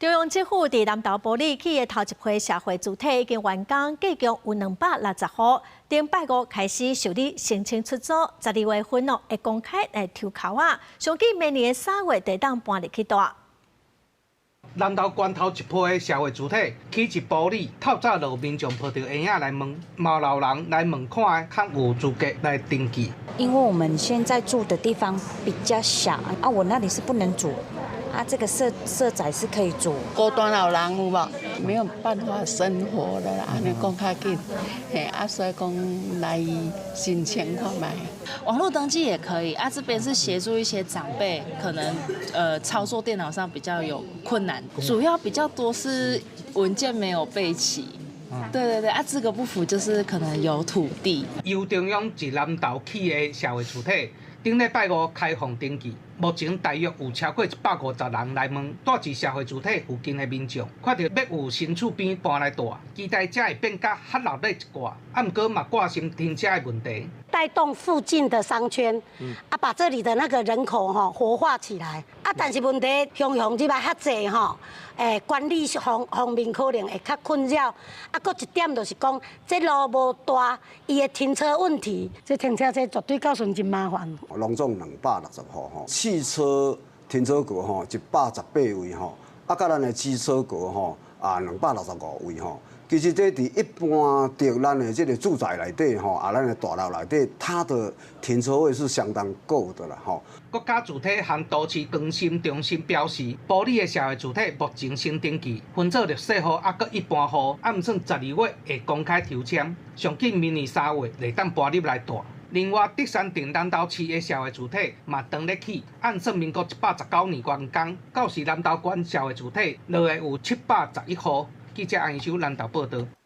中央政府佇南投埔里起的頭一批社會住宅已經完工，計共有260戶。頂拜五開始受理申請出租，12月份哦會公開來抽籤仔，上緊明年3月就會當搬入去住。南投縣頭一批的社會住宅起佇埔里，透早就有民眾抱著嬰仔來問，嘛有老人來問看較有資格來登記。因為我們現在住的地方比較小啊，我那裡是不能住。啊，這個社宅是可以住。孤單老人有無？沒有辦法生活了啦，按呢講較緊，嘿啊，所以講來申請看覓。網絡登記也可以啊，這邊是協助一些長輩，可能操作電腦上比較有困難，主要比較多是文件沒有備齊。對對對，啊，資格不符就是可能有土地。由中央佇南投起的社會住宅，頂禮拜五開放登記，目前大約有超過150人來問，住佇社會住宅附近的民眾，看著欲有新厝邊搬來住，期待遮會變甲較熱鬧一寡，啊，毋過嘛掛心停車的問題。帶動附近的商圈，啊，把這裡的那個人口吼活化起來，啊，但是問題雄雄這擺較濟吼，管理方方面可能會較困擾，啊，閣一點就是講，這路無大，伊的停車問題，這停車這絕對構成真麻煩。攏總260戶吼，汽車停車格吼118位吼，啊，佮咱的機車格吼啊265位吼。其實這佇一般佇咱的這个住宅內底吼，啊，咱的大樓內底，它的停車位是相當夠的啦吼。國家住宅和都市更新中心表示，埔里的社會住宅目前先登記分做綠色戶啊，閣一般戶，按算12月會公開抽籤，上緊明年3月就會當搬入來住。另外，竹山鎮南投市的社會住宅嘛當咧起，按算民國119年完工，到時南投縣社會住宅落會有711戶。記者安秀南投報導。